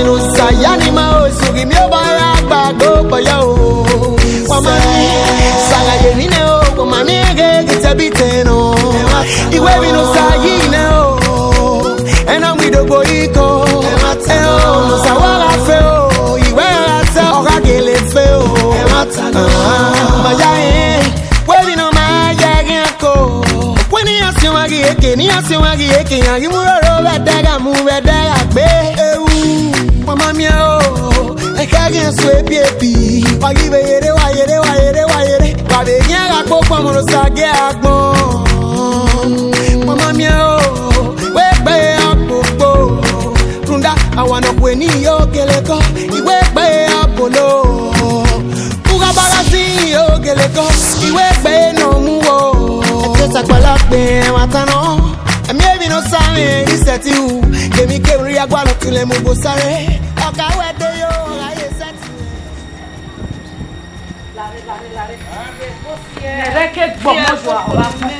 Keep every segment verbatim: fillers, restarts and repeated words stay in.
Saya ni ma o, sughi mi o ba ra gba do boyo o. Wa ma ni, saga ye ni ne o, wa ma ni ge gi te bi te no. Iwe mi no sa yi ne o. Ena mi do gbo iko. E o, no sa wa gha fe o. Iwe gha se, ọ gha gele fe o. Ah, ma ya e. Wẹ vbene ọ ma ya ẹghẹn ako. Wẹ ne iran siẹn ọmwa ghi eke, ne iran siẹn ọmwa ghi eke, iran ghi mu roro vbe ẹdẹ gha mu vbe ẹdẹ gha gbe. Ewu, wa ma miẹn o, ẹkẹghiẹn su ebiebi. Wa ghi vbe yere, wa yere, wa yere, wa yere. Wa vbe khian gha kpokpo, ọmọ ne Osa gie agbọn. Wa ma miẹn o, wẹ gbe ọkpokpo. Rhunmwuda, awa ne ọ khueni yo kelekọ, iwe gbe ọpolo. Ugha ba gha sin ogelekọ, iwe gbe ne ọ mu wo. Ẹte sakpala kpe ẹmwata nọ, ẹmie emwi ne ọ sa mwẹ i sẹtin ru, kemwi kemwi ya gualọ tulẹ mu gbo sare, ọ ka wẹ de yo, ọ gha ye sẹtin. Lare, lare, lare. Ẹrẹ ke gbọmọ ju ahọ ra fun.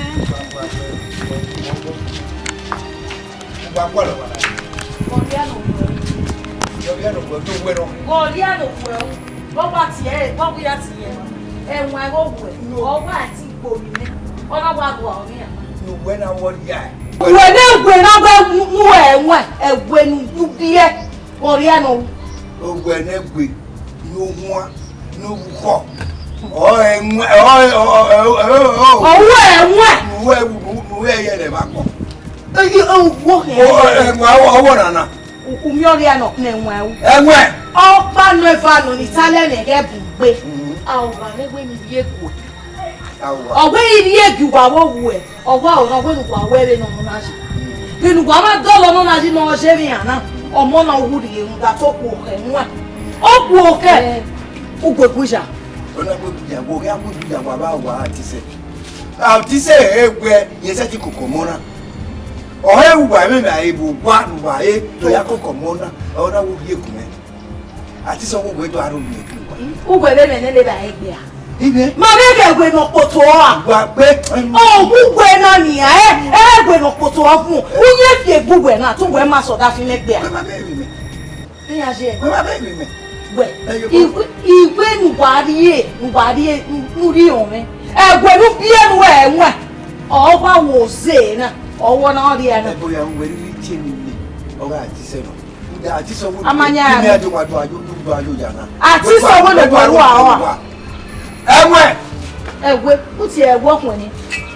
Wa gualọ wa na. Gọlọdia ne okhuo. Gọlọdia ne okhuo. Gọlọdia ne okhuo. Vbe ọ wa tie ẹre, vbe ọ wa ya tie ẹre, ẹwaẹn ghe owẹ, ọ wa ti gbe ovbi mwẹ, ọ na wa gua ọmọ iran. Ne uwẹ na wọ ya. Uwẹ ne uwẹ na wẹ mu ẹwaẹn, ẹwaẹn ne u biẹ, gọlọdia nọ. Uwẹ ne gbe, ne u huan, ne u khọ. Ọ ẹwaẹn, ọ, ọ, ọ, ọ, ọ, ọ. Ọ wẹ ẹwaẹn. Ne uwẹ, ne uwẹ yẹ rẹ vbe akpọ. Eyi, ọ wọ hẹ. Ọ, ọ, ẹwaẹn, ọ, ọ wọ nana. U miẹn ọrria nọ ne ẹwaẹn ru. Ẹwaẹn. Ọkpa nọ eva nọ ni talẹ mwẹ ghẹ bun gbe. Mhm. A, ọ gha mwẹ wẹ ne I rhie gu. A, ọ gha. Ọ wẹ I rhie gu wa vbe owu ẹ. Ọ gha, ọ na wẹ ne uwa wẹ vbene ọ na yi. Mhm. Vbene uwa ma dọlọ ne ọ na yi ne ọ ye emwi iran na, ọmọ na wu rhie rhunmwuda te okhuo khẹ ẹwaẹn. Okhuo khẹ. Ẹ. Ugbegbuya. Ọ na gbe ya, wẹ ọ gha gbe ya wa vbe a wa Atisẹ. Atisẹ ẹ wẹ, yẹ sẹtin koko ọmọ na. Ọ he uwa ẹmwẹ mẹ a re vbe owa ne uwa re, te ọ ya koko ọmọ na, ọ na wo rhie gu mwẹ. Atisẹ ọghe uwẹ do aro miẹn gu uwa. Uwẹ vbe mwẹ nene evba egbe a? Ivẹ. Ma vbe ghe ẹwe ne ọ kpoto ọra. Wa gbe. Ọ, uwẹ na nian, ẹ, ẹwe ne ọ kpoto ọra fun. U yẹn fi egbe uwẹ na, te uwẹ ma sẹ ọdafẹn mwẹ gbe a. Wẹ ma vbe rhie mẹ. Iran ye. Wẹ ma vbe rhie mẹ. Wẹ, Ẹ, yo, iwe, iwe ne uwa rhie, ne uwa rhie, ne u rhie ọnrẹn. Ẹwe ne u biẹ ne uwẹ ẹwaẹn. Ọ wa wo ze na, ọ wọ na ọ rhie na. Ẹbo ya wẹ rhie tie ni mẹ. Ọ gha Atisẹ nọ. Atisẹ ọghe Amanya ime ya. Ajo wa do ajo do ajo ya na. Atisẹ ọghe ne wa ru a wa. Ẹwẹ. Ẹwẹ, u tie ẹwẹ ọkhuẹn ni.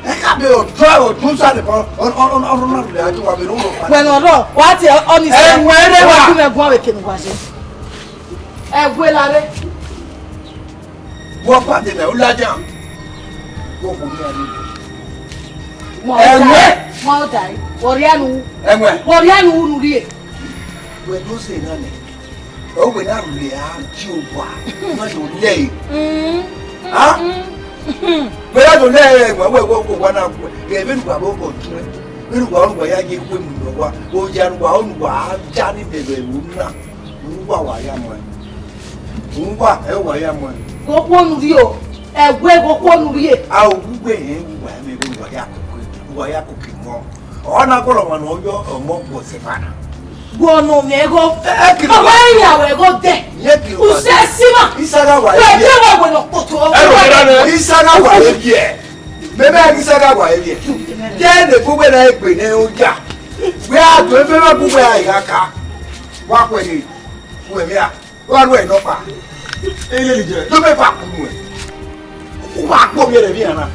Ẹ ka be ọdọ ọdún sáré kan, ọ, ọ, ọ, ọ, ọ, ọ, ẹ ti wà bẹ̀rẹ̀ ọ̀rọ̀ pa. Wẹ̀nà ọ̀rọ̀, wà á ti ọ ní sẹ́. Ẹwẹ rẹ wà. Ọdún mẹ́gbọ́n rẹ̀ kẹnu wá ṣe. Ẹwẹ la rẹ. Wọ́n pàdé náà, ó lájà. Wọ́n kò ní àná. Mọ̀ ọ́ Ẹwẹ. Dà, mọ̀ ọ́ dà, wọ̀rí àánú. Ẹwẹ. Wọ̀rí àánú wúru rí e. Wẹ̀ ló ṣe náà nìyẹn. Ọ wẹ na rhie a tie owa, na do lẹ e. Mm. Ha? Mm. Wẹ na do lẹ e, wẹ, wẹ, wẹ, wẹ, wa na, wẹ, vbene uwa vbe obọ tun, vbene uwa ọnrẹn uwa ya ye khuemu ne uwa, oya ne uwa ọnrẹn uwa ja ni bẹghe ẹvbo na, uwa wa ya muẹn. Uwa, ẹ wa ya muẹn. Ghe okhuo ne u rhie o, ẹwe ghe okhuo ne u rhie. A, uwu gbe hẹn, uwa ẹmwẹ vbe uwa ya koko, uwa ya koko mọ. Ọ na gọlọ ọmwa ne ọ yọ ọmọ guọ sẹ evba na. Guọ ne ọ mwẹ ẹghọ. Ẹ, ẹ, kiri ọmọ wa. Ẹ ya wẹ ẹghọ dẹ. Ye kiri ọmọ. Usẹ sima. Isara wa ye. Wẹ ye wẹ wẹ nọ kpoto. Ẹ, wẹ ye. Isara wa ye biẹ. Mẹ mẹ Isara wa ye biẹ. Ye ne gbogbo na egbe ne o ya. Wẹ a do ebe ma gbogbo a ya ka. Wa kwẹ ni. Wẹ mi a. Wa ruẹ nọkpa. Elele jẹ. Ló fẹ́ fà kú ẹ. Ó wá gbọ́ mi rẹ̀ bí ara.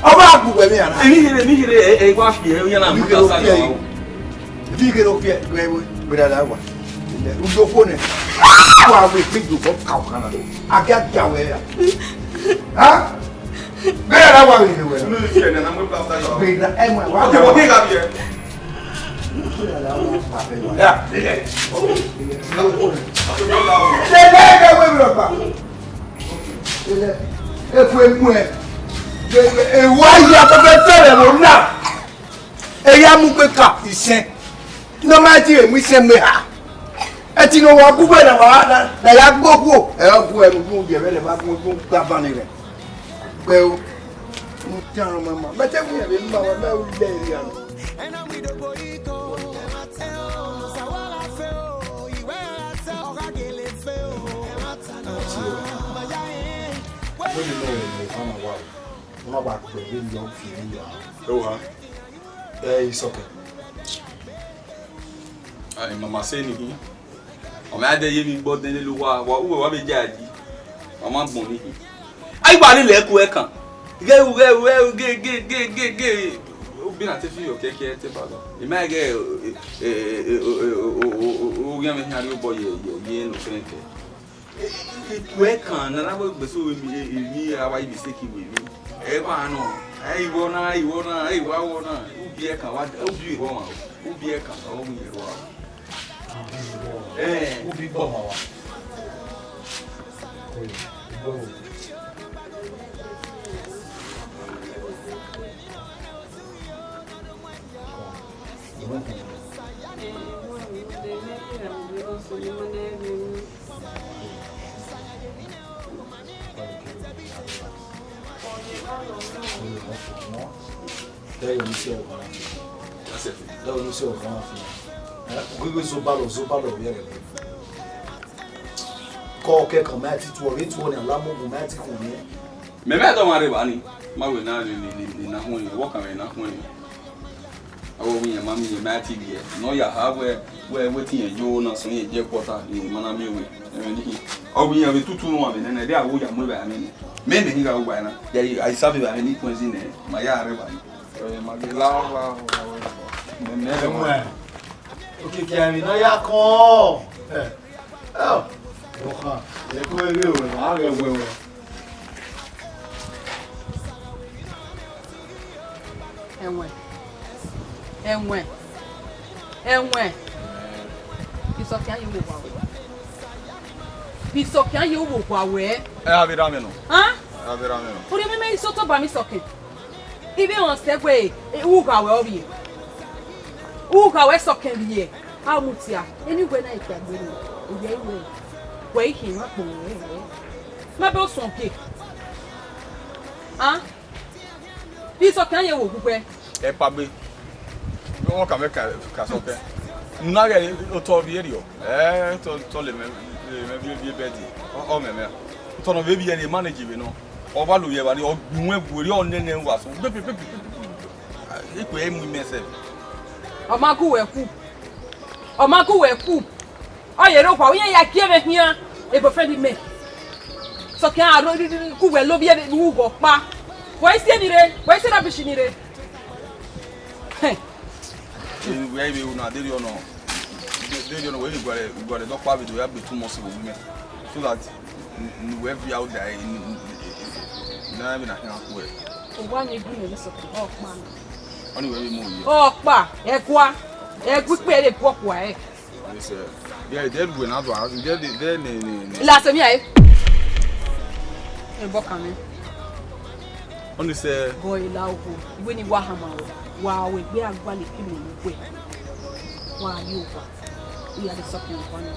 Ó wá gbọ́ mi ara. Èmi yẹrẹ, èmi yẹrẹ, ẹ, ẹ wá fi ẹ, ó yẹn náà mú ká sáyà wá o. Èmi yẹrẹ ó fi ẹ, gbẹ, gbẹ, gbẹdàdà wà. Ẹ, ó yọ fóònù ẹ. Wà á wẹ̀ pé yóò bọ́ kà ọ̀kan náà. Àbí àjà wẹ̀ yà. Ha? Gbẹdàdà wà wẹ̀ wẹ̀. Inú ìfẹ́ ẹ̀ nana mú ká sáyà wá. Gbẹdà, ẹ mọ̀ ẹ wá. Ó ti mọ̀ kí n kà bí ẹ. Eku emu ẹ. Ewa yi akpẹkpẹ fẹrẹ ro na. Eya mu gbe ka isẹn. Ne ọ ma ti emu isẹn me ha. Ẹtin ne ọ wa gu wẹ na wa na, na ya gbe okhuo. Ẹ ọ gu ẹre gun yẹ vbe lẹ ma gun gun gba ban ni rẹ. Gbẹ o. Mo tẹ ọrọ mama. Mẹ tẹ gun yẹ vbe ma wa mẹ u lẹ ria. Wẹ ne mẹ rẹn ne ọmwa wa, ọ ma wa gbe vbene ọ fi emwi ya. Owa. Ẹ, Isọkẹn. Ai, mama sẹ ni hin. Ọ ma dẹ ye vbe igbọ dẹn lele uwa, wa, uwẹ wa vbe ja di. Wa ma gbọn ni hin. Ai, wa lele ẹko ẹkan. Ghẹ ru, ghẹ ru, ghẹ ru, ge, ge, ge, ge, ge. Ubi na te fi yọ kẹkẹ te ba lọ. I ma ghẹ, e, e, e, e, o, o, o, o, o, o, ghi ẹmwẹ khian rhie obọ ye, ye, ye nọ fẹnkẹ. Wẹ kan na na wẹ gbẹso emwi, emwi a wa yi mistake wẹ emwi. Ẹ ba nọ, ẹ i wọ na, ẹ i wọ na, ẹ i wa wọ na. Ubi ẹ kan wa, ubi ẹ wọ ma, ubi ẹ kan wa wọ ye wọ. Ẹ, ubi gbọ ma wa. Dẹ yọ ni si ọghan fi. Dẹ yọ ni si ọghan fi. Ẹ, wigwe zobalọ, zobalọ vbe ẹghẹ. Kọ kẹkan ma ti tuọ, vbe tuọ ni alamogun ma ti khun ni. Mẹ mẹ dọ mwa rre evba ni, ma wẹ na ni, ni, ni, ni na khuẹn ni, ọvbokhan mwẹ na khuẹn ni. Ọ wẹ iran ma miẹn, ma ti rhie. Ne ọ ya ha wẹ, wẹ, wẹ te iran yo na sẹ iran je kpọta, iran ma na miẹn wẹ. Ẹmwẹ ni, ọ wẹ iran vbe tutu wan vbe nene, de a wo ya mu evba mwẹ ni. Mẹ mẹ ghi gha ru evba na, ya, a i sa vbe evba mwẹ ni kuẹn zẹ nẹ, ma ya rre evba ni. Ẹ, ma ghi la, la, la, la. Mẹ, mẹ, mẹ, Samuel, okiekie emwi ne ọ ya kọn. Ẹ, ọkhan, ẹko ẹghe ruẹ, ma ghẹ wẹ wẹ. Ẹwẹn. Ẹwẹn. Ẹwẹn. Isọkẹn ye vbe owa wẹ. Isọkẹn ye vbe owa wẹ. Ẹ, a vbe rhan mwẹ nọ. Hàn? A vbe rhan mwẹ nọ. Orhiọn mwẹ i sẹ otọ ba mwẹ Isọkẹn. I vbe rẹn sẹ wẹ, e, u gha wẹ ọ vbiẹ. U gha wẹ Isọkẹn vbiẹ. A mudia, eni wẹ na ikpia gbe nẹ, ovbi ẹre wẹ, wẹ i khian emwa kpọ wẹ rẹ. Ma bẹ osọn gie. A? Isọkẹn ye vbe owa wẹ. Ẹpa gbe. Ọmwa ka mwẹ ka, ka Isọkẹn. Unu na ghẹ otọ vbiẹ rriọ. Ẹ, otọ, otọ le mẹ, le mẹ vbiẹ, vbiẹ bẹdi. Ọ, ọ mwẹ mwẹ. Otọ nọ vbe vbiẹ rre, manage vbe nọ. Ọ vba lo ye evba ni, ọ gbe iwẹn gu erriọ, ọ nene uwa sẹ. Ikpe mu imẹ sẹ. Ọ ma gu wẹ ku. Ọ ma gu wẹ ku. Ọ ye rre owa, iran ya gie mwẹ khian, boyfriend mẹ. Isọkẹn a ro, ku wẹ lo vbiẹ vbe ugho ọkpa. Wẹ i si eni rre, wẹ i si rubbish ni rre. Hẹn. Wẹ i vbe ru na, deghẹ ọ nọ, deghẹ ọ nọ, wẹ i vbe gualọ, gualọ dọkpa vbe do ya gbe two months vbe owa mwẹ. So that n, n, wẹ via uda, n, n, n, na vbe na khian ku ẹ. Owa ni gu mwẹ vbe Isọkẹn, ọkpa na. Ọni wẹ vbe mu ye. Ọkpa, ẹgua, ẹgua ikpe ẹre bu ọkua ẹre. Yes, sir. Yeah, they do another house. They, they, they, they, they, they. Last me, eh? Ẹ bọ kan mi. Ọni sẹ. Gọ ila ogo, iwe ni wa hama o. Wa wẹ gbe agua le kilo ni gbe. Wa ye owa. Iya de Isọkẹn owa ni.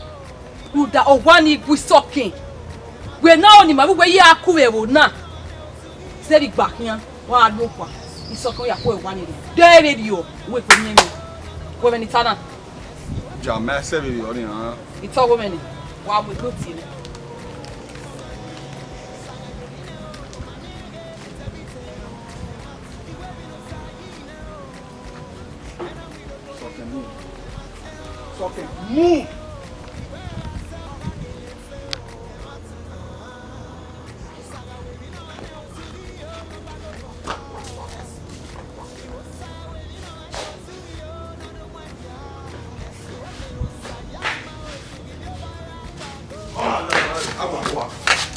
Uda owa ni gu Isọkẹn. Wẹ na ọni ma vbe uwẹ ya ku vbe ẹvbo na. Zẹvbe igba khian, wa lu owa. Isọkẹn ya ku owa ni rre. De vbe rriọ, uwẹ kpe miẹn mwẹ. Wẹ vbe ni ta na. Ja mẹ sẹ vbe rriọ ni rran. Itọ wo mwẹ ni, wa mu egbe tie mwẹ. Isọkẹn mu. Isọkẹn mu.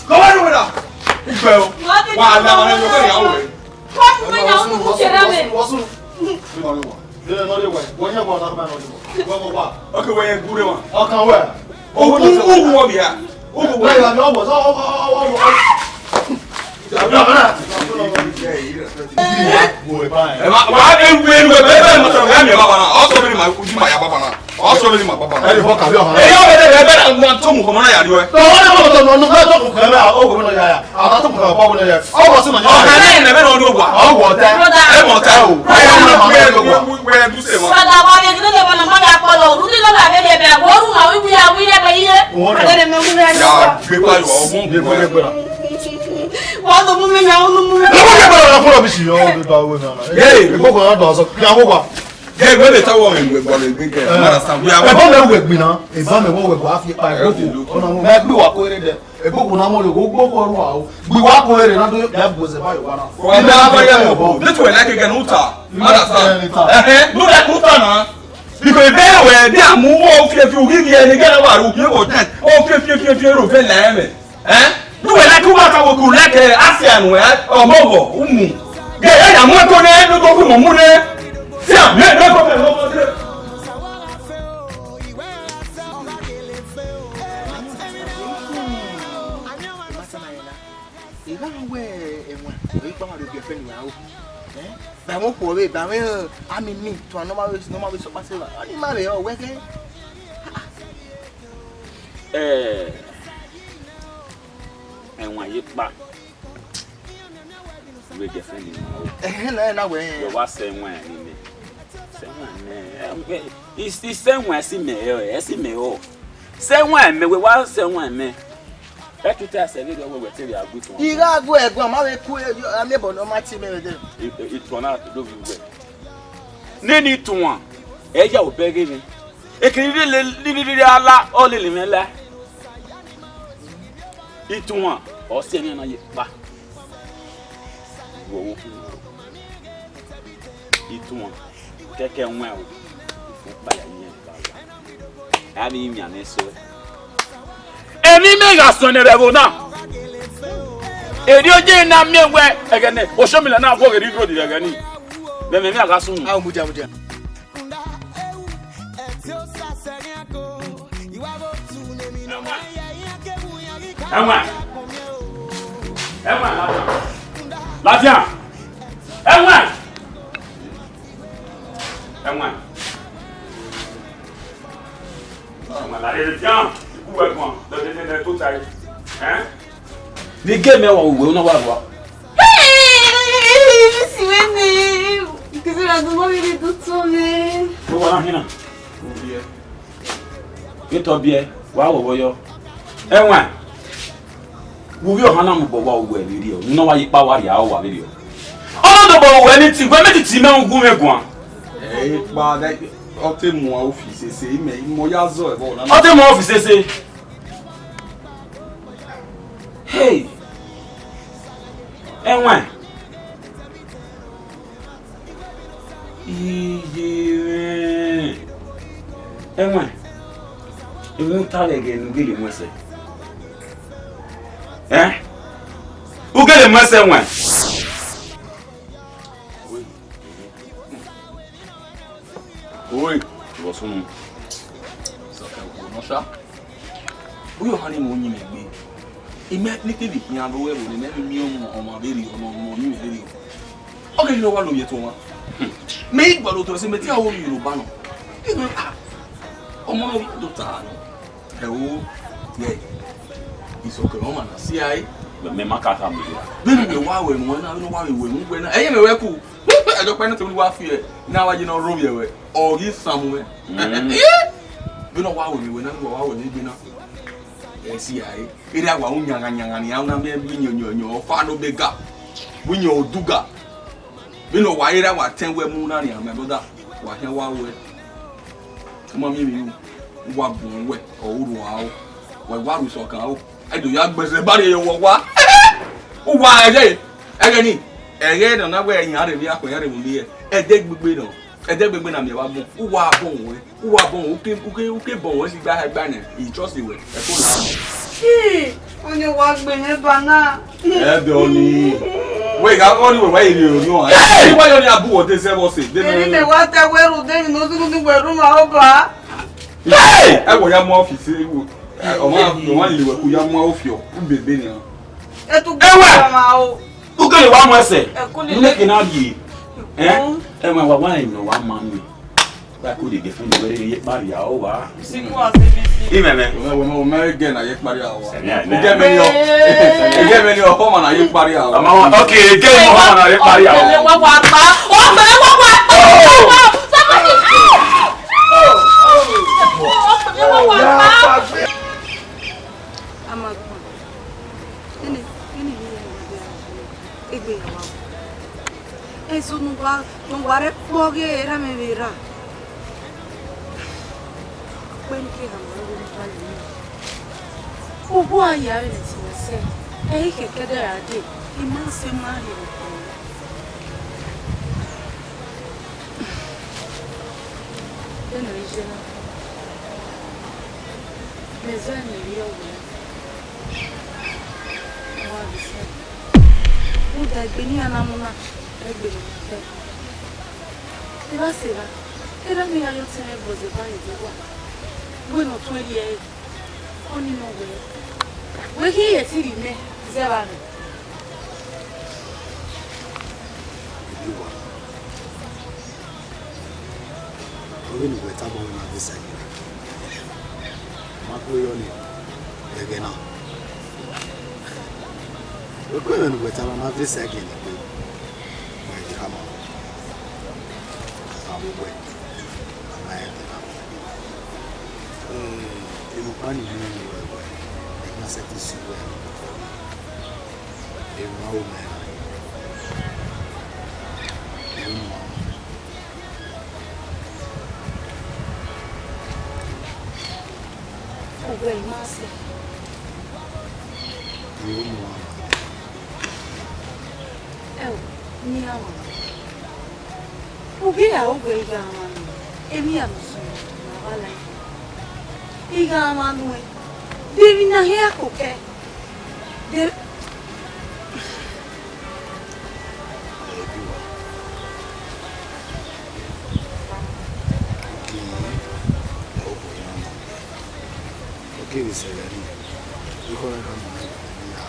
Kọ wa ni wẹ na. Ugbẹ o. Wa la wa na yọ kẹ ya wẹ. Wa ni wẹ ya o, mo tẹ ra mẹ. Wa ni wẹ. Wa ni wẹ. Wa ni wẹ. Okay, wẹ gure wa. Ọkan wẹ. O, o, o, o, o, bia. O, o, o. Wẹ ya ni ọwọ, ọ, ọ, ọ, ọ, ọ. Ẹ ma, wa, e, e, e, e, e, ma sọ, ẹ mi ẹ baba na. Ọ sọ mi ni ma, ojú ma ya baba na. Ọ sọ mi ni ma baba na. Ẹ lè fọ kàwé ọ̀hán. Ẹ yọ bẹ bẹ bẹ na tó mu kọmọ na ya ri wẹ. Tọ wọn lè mọ tọ nọ nọ tó kù kẹmẹ o kò mọ ya ya. Àwọn tó kù kẹmẹ kọ wọn ya. Ọ wọ sí mọ ya. Ọ̀hán náà yẹn bẹ náà ló wà. Ọ wọ tẹ. Ẹ mọ tẹ o. Ẹ yọ mọ pé ẹ ló wà. Wẹ ẹ dùn sè wọn. Brother, wa bẹ gidi lè bọ na mọ ya kpọlọ. Rúdí ló bá bẹ yẹ bẹ. Wọ́n rù wá wíwí ya wí yẹ bẹ yíyẹ. Wọ́n rẹ̀. Ẹ lè mẹ wúrẹ́. Ya gbé pàlọ́ ọ̀gbun. Gbé gbé gbé. Wa do mu mi na, unu mu mi. Ẹ wọ́n kẹ́ bá ọ̀rọ̀ kúrò bí sì yọ, ó dé bá owó náà. Hey! Ẹ gbọ́kọ̀ náà dọ̀ ọ̀sán, kí a wọ́n wà. Ẹ gbọ́dọ̀ táwọn ọ̀rẹ́ ìwé gbọ́dọ̀ gbé kẹ́, ẹ, understand? We are, ẹ bọ́ mẹ́wù ẹ̀gbìn náà, ẹ bá mẹ́wù ẹ̀gbìn, a fi pa ẹ gbọ́kọ̀. Ọ̀nà mọ́, ẹ gbé wa kó eré dẹ. Ẹ gbọ́kọ̀ náà mọ́ lè, ó gbọ́kọ̀ ọ̀rọ̀ wa o. Gbé wa kó eré náà tó yẹ kí a bù ẹsẹ̀ báyìí wá náà. Wọ́n á bá yẹ wọ̀ bọ́. This way, like, again, who ta? Understand? Ẹhẹn, no, like, who ta na? Because ebe wẹ, de a mu wọ ofiẹfi, u ghi ghi ẹre gẹrẹ wa ru, ye wo tẹn. Ofiẹfi, ofiẹfi, ro fẹ lẹ mẹ. Eh? You were like, you were like, you like, eh, Asian, wẹ, ọmọ wọ, umu. Gẹ, ẹ ya mu ẹko nẹ, no go fu mọ mu nẹ. Sia, mẹ, mẹ ko mẹ, mọ, mọ, mọ. Ẹ gha wẹ ẹwaẹn, ọ i kpa ma do girlfriend wẹ aro. Eh? Ba ẹmwẹ okhuo vbe, ba ẹmwẹ, eh, ami mi, tuan ne ọ ma vbe, ne ọ ma vbe sọkpa se evba. Ọni ma vbe ọ wẹ kẹ. Eh, ẹwaẹn ye kpa. Wẹ girlfriend ni ma o. Ẹhẹn, na, na wẹ. Wẹ wa sẹ ẹwaẹn ni mẹ. Sẹ ẹwaẹn mẹ. Eh, wẹ, i, i sẹ ẹwaẹn si mẹ, eh, ẹ si mẹ o. Sẹ ẹwaẹn mẹ, wẹ wa sẹ ẹwaẹn mẹ. Ẹ tuta sẹ vberriọ wẹ wẹ te vbe a gu ituan. I gha gu ẹguan, ma vbe ku, eh, a miẹn ẹbọ ne ọ ma tie mẹ vbe dẹ. I, i, ituan na do vbe uwẹ. Nene ituan, ẹ ya obọ ẹghe mwẹ. Ekene rhirhi, rhirhi, rhirhi a la, ọ lele mwẹ la. Ituan, ọ sẹ emwi na ye kpa. Wẹ ọvbokhan ituan, kẹkẹ wẹn o, ifun kpa ya yẹn ba wa. A vbe imian nẹ sẹ. Emwi mẹ gha sọn nẹ vbe ẹvbo na. Erriọ ye na miẹn wẹ ẹghẹ nẹ, oshọmila na vọ ghe rhie road vbe ẹghẹ ni. Vbe ẹmwẹ mẹ a gha sunu. A mudia, mudia. Ẹwaẹn. Ẹwaẹn, ladian. Ladian. Ẹwaẹn. Ẹwaẹn. Ẹwaẹn, ladian. Ikú wẹ guan. Dọdẹ nẹ tota yi. Ẹn? Ni game ẹwaẹn uwẹ, u na wa rua. Hey, this is when me, because I don't want you to do to me. Wẹ wa na hin na. Etọ biẹ, wa wọwọ yọ. Ẹwaẹn, vbe ovbi ọhan na mu obọ wa owẹ vberriọ, ne ọ wa ye ikpa wa rhia wa vberriọ. Ọ na dobọ owẹ ni ti, wẹ mẹ titi mẹ ugun mwẹ guan. Ẹ, ikpa, ọ te mu office ese, imẹ, imọ ya zọ ẹvbo na. Ọ te mu office ese. Hey! Ẹwaẹn! Iye mwẹ! Ẹwaẹn! Emwi ne u ta vbe ẹghẹ ne u gele mu ẹsẹ. Ẹn? U gele mu ẹsẹ ẹwaẹn? Oi, vbọ sunu? Sọkẹ okhuo nọ sha. Uyi ọhan ni mu oyin mwẹ gbe. Imẹ ne kevbe khian vbe ẹvbo ne mẹ vbe miẹn ọmọ, ọmọ vberriọ, ọmọ, ọmọ oyin mwẹ vberriọ. Ọ ghi rhie wa lo ye to wan. Mẹ i gba lo to ẹse, mẹ te aro mi Yoruba nọ. Ẹ, ah, ọmọ nọ do ta nọ. Ẹ o, yẹ, isọkẹ ọmọ na si ae. Mẹ, mẹ ma ka khama ya. Vbene uwẹ wa wẹ mu na, vbene ọ wa vbe wẹ mu wẹ na. Ẹ i re mẹ wẹ ku. Ẹdẹ ọkpa ne te wa fi ẹ, ne a wa ye ne ọ rhovbiẹ wẹ, ọ ghi san mu mwẹ. Mm. Vbene ọ wa wẹ mwẹ wẹ na, vbene ọ wa wẹ mwẹ egbe na. Ẹ si ae, erha wa ru yanghan yanghan nian, na miẹn vbe iyẹn, iyẹn, iyẹn ọfa ne obega, vbe iyẹn oduga. Vbene ọ wa erha wa tẹn wẹ mu na nian, my brother, wa khian wa wẹ. U ma miẹn emwi ru, u wa bun wẹ, ọ ru aro, wa wa ru isọkan aro. Ẹdo ya gbẹsẹ ba rhie ye owọ wa. Uwa ẹghẹ, ẹghẹ ni, ẹghẹ nọ na wẹ iran rre vbe akhuẹ, iran rre vbe uli ẹre. Ẹdẹ gbegbe nọ, ẹdẹ gbegbe na miẹn vbe agbọn. Uwa bọ wẹ, uwa bọ wẹ, uke, uke, uke bọ wẹ si gba ha gba nẹ, I trust wẹ, ẹ ko na. Ee, ọni wa gbe mwẹ ba na. Ẹdẹ ọni. Wẹ gha ọni wẹ wa ire ori ọn. Hey! Wa yọ ni abu wọ de sẹ vbọ sẹ. Eri mẹ wa ta wẹ ru de ni no zunu ni wẹ ru ma oba. Hey! Ẹ wọ ya mu ọfisi, ẹ wọ, ọmọ, ọmọ lele wẹ ku ya mu ọfiọ, u bebe ni. Etu Ewe! Gba ma o. U gele wa mu ẹsẹ. Ẹ ko lele. Nne ke na rhie. Ẹ? Ẹ ma wa wa ẹ nọ wa ma mi. Ba ko de gẹ fun wẹ ye kpari a o wa. Si ko a se bi si. Imẹmẹ. Wẹ, wẹ, wẹ, mẹ gẹ na ye kpari a o wa. Sẹmi a, mẹ. Gẹ mẹ ni o. Gẹ mẹ ni o, ọmọ na ye kpari a o wa. Ọmọ, okay, gẹ mọ ọmọ na ye kpari a o wa. Wa wa pa. Wa wa pa. Wa wa pa. Amagban. Kí ni, kí ni ìyẹn wà dé? Egbe ya wa. Eso ne uwa, ne uwa rre kpọ ghe erha mwẹ vbe erha. Kpẹn ke ha ma ro ni ba le. Ugbua ya vbe ne ti sẹ, ẹ i khẹkẹdẹ ra dee, I ma sẹ ma he vbe kpọ. Vbene ọ i ye na, mẹ zẹ ne I rhie ọghe. Ọ wa vbe sẹ. Rhunmwuda egbe ne iran na mu na, egbe ne ọ ma fẹ. Evba sẹ evba, erha ne I ya ye otẹn mwẹ vbe ọzẹ ba ye vbe uwa, wẹ ne ọ tuẹn rhie ẹre, ọnii nọ wẹẹ, wẹ ghi ye ẹtin rhie mẹ zẹ evba nọ. Ebi uwa. Ọ vbene uwẹ tama wẹ ma vbe sẹ ẹghẹ na, ma kue yọ ni, ẹghẹ na. Wẹ kue mwẹ ne uwẹ tama ma vbe sẹ ẹghẹ ne egbe, wẹ ghi khama, a vbe wẹ, a ma rẹn ẹghẹ na. Eh, emwi ọkpa ni miẹn wẹ wẹ, ẹ ma sẹtin si wẹ. Emwa wo mẹ na, emwa. Uwẹ I ma sẹ. Emwa. Ẹ o, ne iran wa. Ugie ya ro wẹẹ I gha mwa nuẹn, emwi hia ne ọ sunu, ne a wa la ẹe. I gha mwa nuẹn, de emwi ne a hia koko ẹe, de. Ọ keghi sẹ vbe ẹre, ekhọe na ma ya.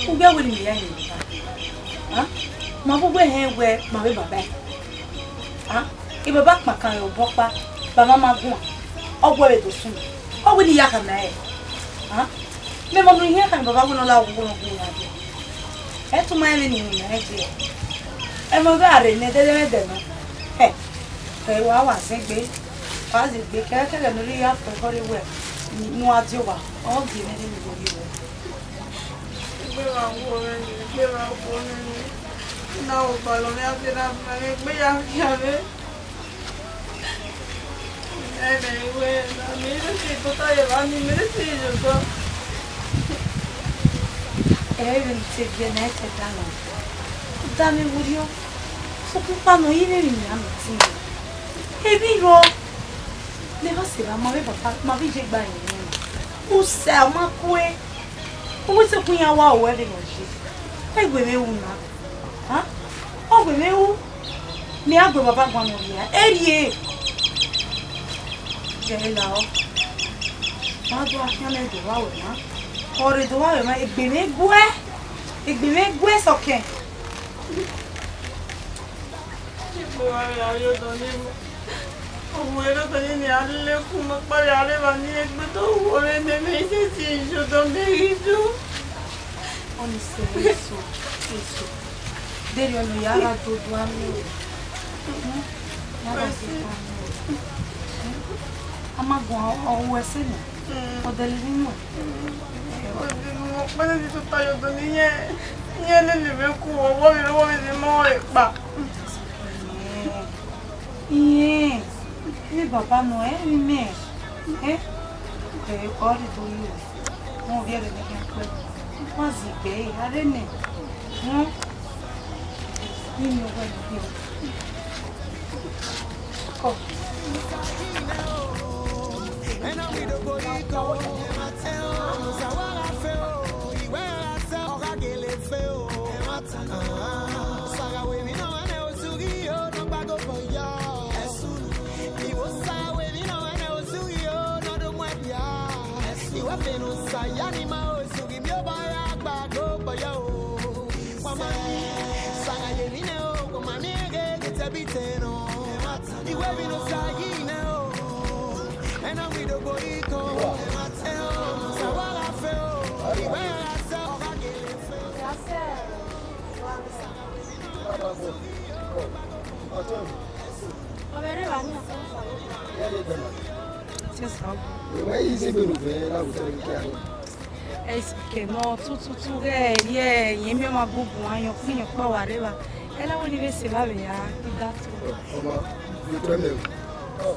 Ugbẹn wẹ ne imẹ ya rẹn baba. Ah? Ma vbe ugbẹn hẹn wẹ ma vbe baba ẹe. Ah? I baba kpakan rẹ obọ ọkpa, baba ma guan. Ọ wẹ vbe do sunu. Ọ wẹ ne I ya khama ẹe. Ah? Mẹ ma nu hiẹn khama baba wẹ ne ọ la wu wẹ ne ọ gu ya dee. Ẹ tu ma ẹmwẹ ne I winna ẹn die. Ẹmwẹ gha rre nẹ, dẹdẹmwẹdẹ nọ. Ẹ, ẹ wa, wa zẹn egbe, wa zẹn egbe, kẹghẹkẹghẹ ne ọ rhie ya fẹ ẹghẹ rre wẹ ne uwa die owa, ọ gie mwẹ ne I vbe rhie wẹ. Egbe ra wo mwẹ ni, egbe ra wo mwẹ ni. Na wo gbalọ mwẹ, a te na ma mwẹ egbe ya khian mwẹ. Ẹmwẹ wẹ na, mẹ i re te tota ye evba ni, mẹ i re te ye odọ. Ẹ i re vbene I te biẹ na, ẹ te danmwẹ. Danmwẹ vberriọ. Sokpan ọkpa nọ, I rẹn emwi ne iran miẹn ẹtin. Emwi rrọọ. Ne evba sẹ evba, ma vbe baba, ma vbe iye gba rẹn emwi. Usẹ, ọ ma kue. Uwu isẹkun iran wa ru ẹre vbe nọ ye. Egbe mwẹ ru na. Ha? Ọ gbe mwẹ ru. Mẹ a gu baba guan nọ rhia. Erriẹ. Jẹ lahọ. Ma do akhian nẹ do vba wẹ ma. Ọ rre do vba wẹ ma, egbe mwẹ guẹ. Egbe mwẹ guẹ sọkẹn. Igbo gha vbe a rrie odọ ne emọ, ọ wu ẹre odọ ne a lele ku ma kpa ya rre evba ne egbe do wu ọre ne mẹ i sẹtin ye odọ mẹ ghi do. Ọni sẹ eso, eso. Derriọ ne ọ ya gha dodo amẹ o. Ya gha dodo amẹ o. A ma guan ọ ru ẹse nẹ. Ọ dẹlẹ emwi nuẹn. Ọkpẹn ni tota ye odọ ne iran, iran lele mwẹ ku, ọwọ vbe, ọwọ vbe ne mọ ẹre kpa. Irẹn, emwi baba nọ, emwi mẹ, ẹ, ẹ, ọ rre do ye o. Wọn viẹ rẹ ne khian kpẹ. Wọn zigbe ẹre, a rre nẹ. Wọn, ne imi ọwẹ ne ọ viẹ. Kọ. Ẹi sẹ ke nọ tututu ghẹ ye, ẹyẹn miẹn ọmwa gugu ayọn kpiyọn kpa wa rre evba. Ẹ na wẹ ne I vbe sẹ evba vbe ya, I da tuẹ. Ọma, vbe tuẹ mẹ o.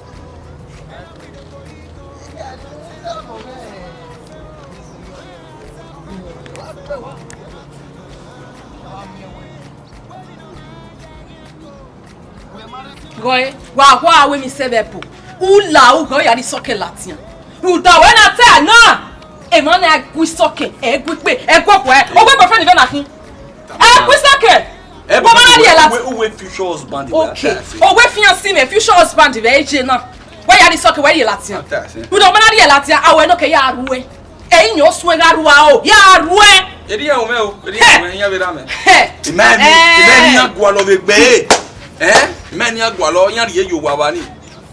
Gọe, wa hua wẹ emwi sẹ vbe ẹbo. U la ughe, ọ ya rhie isọkẹn ladian. Rhunmwuda wẹ na ta na, emwa na gu isọkẹn, ẹ gu ikpe, ẹ gu ọkhuẹ, ọ wẹ boyfriend vbe na khin. Ẹ gu isọkẹn. Ẹ, ọmọ na rhie ladian. Uwẹ, uwẹ future husband, okay, uwẹ fiancé mẹ, future husband vbe iye na. Wẹ ya rhie isọkẹn, wẹ rhie ladian. Rhunmwuda ọmọ na rhie ladian, a wẹ nọ ke ya ruẹ. Ẹi yan suẹn gha rua o, ya ruẹ. Erriọ mwẹ o, erriọ mwẹ, iran vbe ra mẹ. Imẹ ni, imẹ ni iran gualọ vbe egbe. Eh? Imẹ ni iran gualọ, iran rhie ye owa vba ni.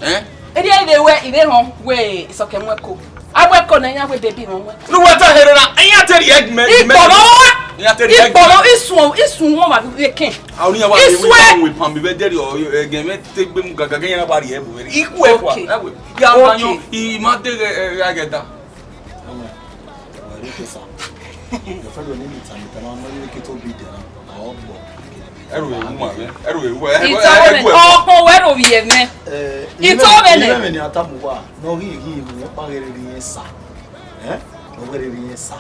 Eh? Erriọ I vbe wẹ, I vbe họn wẹ isọkẹn mu ẹko. A mu ẹko ne iran wẹ baby họn mu ẹko. Ne uwẹ ta here na, iran te rhie ẹgbẹ mẹ. Ikpọlọ wa. Iran te rhie ẹgbẹ. Ikpọlọ, isun, isun wọn ma vbe kẹn. A, oni ya wa, isun ẹ. Wẹ pan mi vbe dẹrriọ, ẹgẹ mẹ te gbe mu gagaga, iran wa rhie ẹbu vbe. Iku ẹ kua, okay, ẹ wẹ. Ya ma yan, okay, I ma de ghe, ẹ, gha ghe da. Ọmọ, wẹ rhie ke sa. Your friend will need it, and the man will make it all be there now. Ọ gbọ. Ẹrù ewu ma mẹ, ẹrù ewu, ẹ, ẹ, ẹ, ẹ, ẹ, ọkpọn wẹ ro vbiẹ mẹ. Eh, ito mẹ nẹ. Imẹ ni a ta mu wa, nọ ghi ghi mu pa ghe rhie sa. Eh? Nọ ghi rhie sa.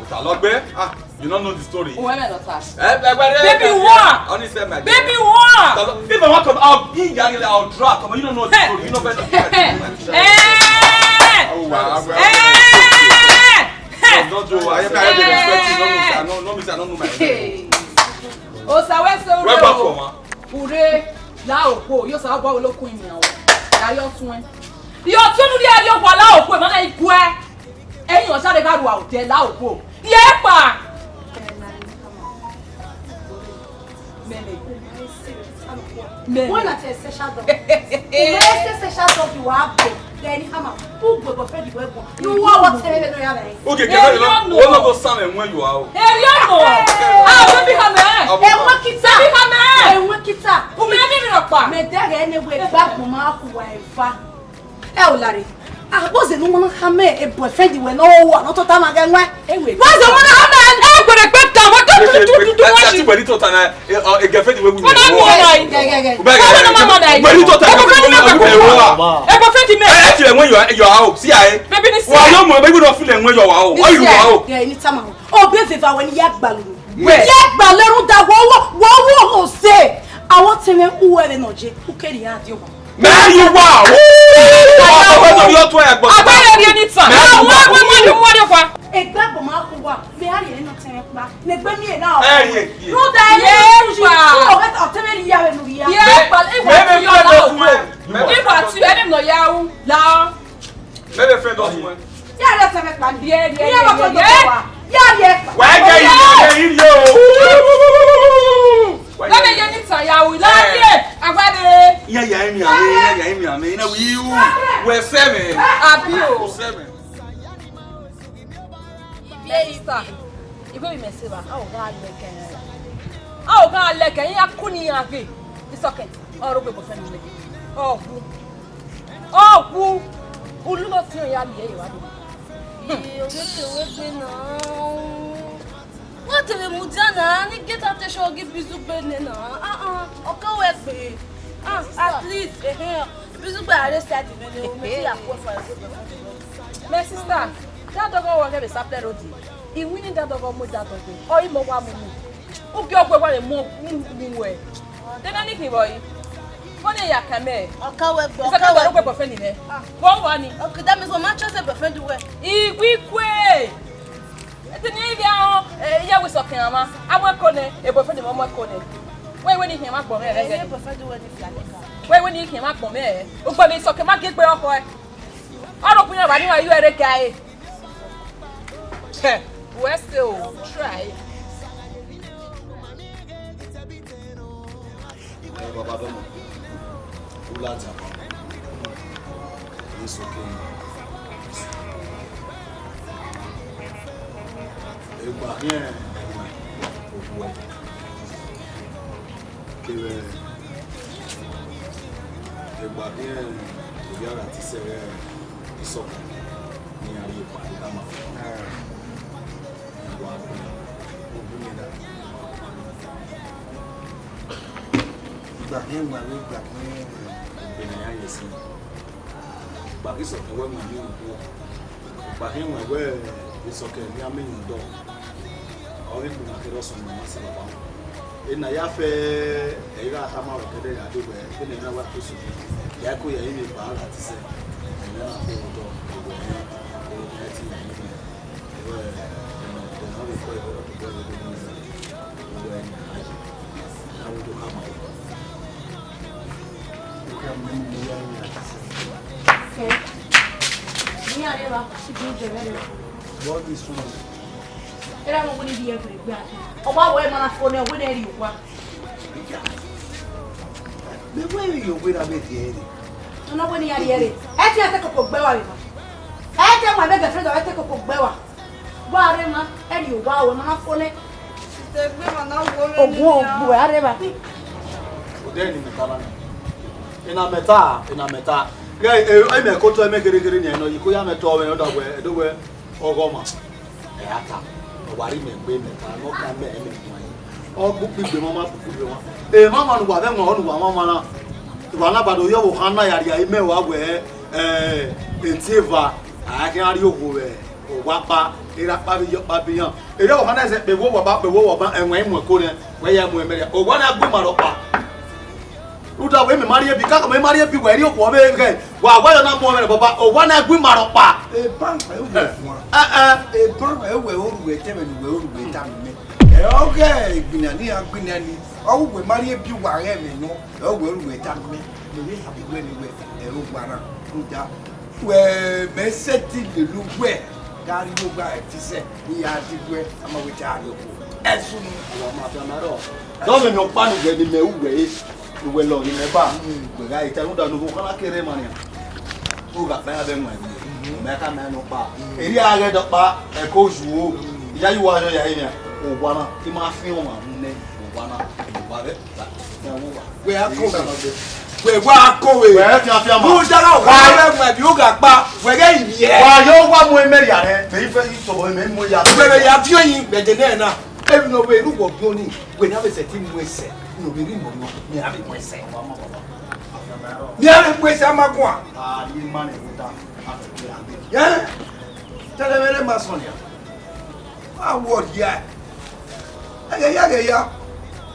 Otalọgbe, ah, you don't know the story. Uwẹ mẹ nọ ta. Eh, eh, eh, eh, baby, eh, wa. Only say my baby, wa. If I want to, I'll be, I'll drop, but you don't know the story. You know better. Eh. Oh, wow, wow, wow. Eh. Don't do, I, I, I respect you. No, no, sir, no, no, mister, no, no, my. Hey. Osa wẹ se ure o. Ure la okhuo, yo sa gba olokun imi awọ. Ya yo tun. Yo tun mu dia yo gba la okhuo, ma na ikue. Ẹyin ọsa de gha rua odẹ la okhuo. Ye kpa. Mẹmẹ. Mẹmẹ. Wọ́n na tẹ sẹ́ṣà dọ̀. Ìwé ẹsẹ̀ sẹ́ṣà dọ̀ bí wàá bẹ̀. Then hama. Who go go fẹ́ dìbò ẹ̀gbọ́n? You want what tẹ́lẹ̀ lórí ara ẹ̀? Okay, kẹfẹ́ lọ. Wọ́n náà tó sàmì ẹ̀wọ̀n yóò wá o. Èrè ọ̀nà. Ah, baby hama. Ẹ̀wọ̀n kìtà. Baby hama. Ẹ̀wọ̀n kìtà. Kùmí ẹ̀mí mi rọ̀ pa. Mẹ̀dẹ́rẹ̀ ẹni wo ìgbàgbọ́n máa hùwà ẹ̀fà. Ẹ ò láre. Ah, bó ṣe ní wọn ha mẹ ẹ boyfriend wẹ náà ó wà lọ́tọ̀ tá a máa gẹ wá. Bó ṣe wọn ha mẹ ẹ gbọ́dọ̀ pé tà wọ́n tó tó tó tó tó wọ́n ṣe. Ẹ, ẹ, ẹ girlfriend wẹ wí. Wọn náà mú ọmọ yìí. Gẹ, gẹ, gẹ. Wọn náà máa máa dà yìí. Wẹ ní tó ta. Ẹ boyfriend mẹ kọ. Ẹ boyfriend mẹ. Ẹ, ẹ tilẹ̀ wọ́n yọ, yọ àwọ̀ sí àyè. Bébí ní sí. Wà á yọ mọ̀, bébí náà fúnlẹ̀ wọ́n yọ wà ó. Ọ yìí wà ó. Gẹ ní tàmà. Ọ bẹ fẹ́ fà wẹ ní yá gbà lóru. Wẹ. Yá gbà lẹ́rú da wọ́ wọ́ wọ́ wọ́ ò ṣe. Àwọn tẹ̀lé ń wú ẹ̀rẹ̀ náà jẹ. Ó kẹ́rì yá àdéhùn. Mẹ yi wa. Ọkọ fẹ tobi ọtọ ẹ gbọ. Agbẹrẹ ri ni tan. Mẹ yi wa. Awọn agbẹ mọ ni wọ́n dé fa. Egbe agbọ ma kú wa. Mẹ a ri ẹnọ tẹrẹ pa. Nẹ egbe mi ẹ na. Ẹ ri ẹ. Ló da ẹ lé ojú. Ọ̀rẹ́ ọ̀tẹ́rẹ́ ri ya rẹ lórí ya. Yẹ pa ẹ wà tí ọ la òkú. Ẹ wà tí ẹ nọ ya wu la. Mẹ bẹ fẹ dọ fún ẹ. Yẹ ẹ tẹrẹ pa ni. Yẹ ẹ ri ẹ. Yẹ ẹ wà tó dọ wa. Yẹ ẹ ri ẹ pa. Wà á jẹ ìrìn àjẹ yìí rí o. Lọ́dẹ yẹn ní tàyàwó láyé àgbàdo. Iye ya emi ame, iye ya emi ame, ina wi u wẹ sẹmẹ. Àbí o. Sẹmẹ. Ibi esta. Igwe mi mẹ se ba, a o ga lẹkẹ. A o ga lẹkẹ, iran ku ni iran ghe. Isọkẹn, ọ ro gbe boyfriend mẹ. Ọ wu. Ọ wu. Ulu no fi ya mi e wa do. Ee, ogheke wẹ gbe na. Wẹ te vbe mudia na, ne get out sure ghi Bizugbe nẹ na. Ah, ah, ọ ka wẹ gbe. Ah, at least, eh, eh, Bizugbe a rre side mẹ ne, o mẹ ti ya kue fa. My sister, that dog wa get a supply road. I win that dog mu that dog. Ọ i mọ wa mu mu. U gi ọgbe wa vbe mu mu wẹ. Then anything boy. Fọnẹ ya kan mẹ. Ọ ka wẹ gbe, ọ ka wẹ gbe boyfriend mẹ. Wọ wa ni. Okay, that means wọ ma choose a boyfriend wẹ. Igwe ikue. Ete ni ivia ọ, eh, iye wẹ Isọkẹn ama. A mu ẹko nẹ, e boyfriend mẹ ọ mu ẹko nẹ. Wẹ wẹ ni khian ma gbọn mẹ rẹ. Iye boyfriend wẹ ni fia nẹ. Wẹ wẹ ni khian ma gbọn mẹ. U gbe mi Isọkẹn ma gie gbe ọkọ ẹ. Ọ ro kun ya ba ni wa yu ẹre ga e. Hẹ, wẹ se o, try. Ẹ, baba dọmọ. Ladian, Isoke. Egba khian ohuẹ kevbe egba khian ovbi Aghatisẹ vbe Isoke ne iran rhie kpa ye ama. Igba khian wa vbe igba khian. Egbe ne a ya ye ẹse. Gba ghi sọkẹn wẹ, ma miẹn okhuo. Gba khian wẹ, wẹ Isoke ne a miẹn odọ. Ọ ghi kpuma kherhe ọsọn ne ọ ma sẹ baba. Ena ya fẹ, ẹ i gha khama wẹ kẹdẹ ya do wẹ, ena na wa ke osu. Ya ko ya ine ba Aghatisẹ. Ena na ko odọ, wẹ ne ẹ ti ya ine. Ọ wa wẹ ma na fo nẹ, wẹ ne ẹ rhie owa. Mẹ wẹ rhie owa na vbe rhie ẹre. Ọ na wẹ ne iran rhie ẹre. Ẹ te iran te koko gbe wa vbe ma. Ẹ te wan mẹ girlfriend, ọ te koko gbe wa. Wa rre ma, ẹ rhie owa, wẹ ma na fo nẹ. Ogun ogbu, a rre evba. Odẹ ni mẹ ta na. Ena mẹ ta, ena mẹ ta. Ghẹ, e, e mẹ ko tọ mẹ ghereghere ni, ẹ nọ yi ko ya mẹ tọ mwẹ, ọ da wẹ, ẹdẹ wẹ, ọghọ ma. Ẹ a ta. Ọ wa rre mẹ gbe mẹ ta, nọ ka mẹ, ẹ mẹ guan yi. Ọ gbe ukpigbe mwa, ma gbe ukpigbe mwa. E mwa ma ne uwa vbe ẹmwẹ, ọ ne uwa mwa ma na. Uwa na ba do yọ vbe okhan na ya rhie imẹ wa wẹ, ẹ, etieva, a khian rhie owo vbe owa kpa, erha kpa vbe iyọkpa vbe iran. Erriọ vbe okhan na zẹ kpe vbe owa ba, kpe vbe owa ba, ẹwaẹn i mu ẹko nẹ, wẹ ya mu ẹmwẹ rria. Owa na gbe ima rhọkpa. Rhunmwuda wẹ mẹ ma rhie bi, kaka mẹ ma rhie bi wẹ rhie okhuo vbe ghẹ, wa wa yọ na mu ọmwẹ rẹ baba, owa na gbe ima rhọkpa. Eban ẹ wẹ guan. Ẹ, ẹ. Eban ẹ wẹ oruẹ tẹmwẹ ne uwẹ oruẹ tama mẹ. Ẹ ọghe egbinna ni a gbinna ni, ọ wẹ uwẹ ma rhie bi uwa ghẹ mwẹ nọ, ẹ wẹ oruẹ tama mẹ. Mẹ vbe ha bi wẹ ne wẹ, ẹ owa na, rhunmwuda. Wẹ mẹ sẹtin lele uwẹ gha rrie owa Aghatisẹ, ne I ya diguẹ, a ma wẹ te a rrie okhuo. Ẹsunu. Ọ ma fian ma rrọọ. Dọmwẹ ne ọkpa ne uwẹ ne imẹ ru wẹ re, ne uwẹ lọ ne imẹ ba. Wẹ gha re ta rhunmwuda ne ovbi okhan na ke rre emwa nian. U gha kpa iran vbe ẹwaẹn vbe, mẹ ka ma nọ ọkpa. Erriọ a ghẹ dọkpa, ẹko zuo. Iyayi uwa yọ ya re nian. Owa na, I ma fian ọmwa unu nẹ, owa na, owa vbe. Wẹ a kọ wẹ. Wẹ wa kọ wẹ. Wẹ fian fian ma. Mu dara wa wẹ ma bi o ga kpa. Wẹ ghe ivie. Wa yo wa mu emẹ ria nẹ. Mẹ i fẹ i tobọ mẹ mu ya. Wẹ ya fian yin gbẹdẹ nẹ na. Emwi ne ọ vbe ru wọ biẹ ọnii, wẹ ne a vbe sẹtin mu ẹsẹ, ne ọ vbe rhie imọ nọ, ne a vbe mu ẹsẹ. Ne a vbe mu ẹsẹ, a ma guan. A ye ma nẹ, wẹ ta, a vbe gbe a gbe. Yẹ, tẹlẹ vbe rre ma sọn nia. A wọ rhia. Ẹghẹ ya, ẹghẹ ya.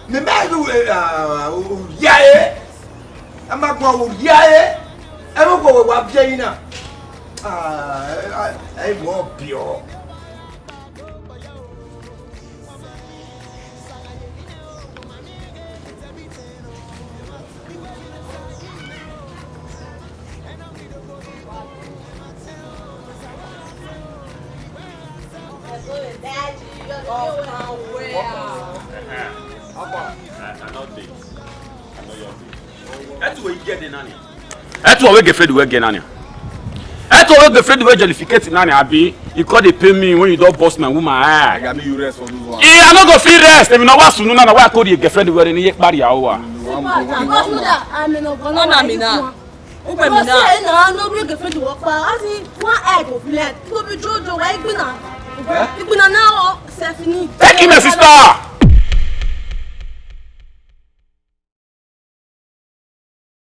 Mẹ ma ru, eh, ah, rhia e. A ma guan rhia e. Ẹ vbe wọ wẹ wa biẹ yi na. Ah, eh, ah, ẹ vbe ọ biọ. Ẹtu wẹ girlfriend wẹ gẹ na nia. Ẹtu wẹ girlfriend wẹ jollificate na nia, abi? You come dey pay me when you don burst my woman eye. I no go fit rest. Emwi ne ọ wa sunu na na, wa ko rhie girlfriend wẹ rre ne I ye kpa rria ua. Ọna mina. Ukpe mina. Take him, my sister.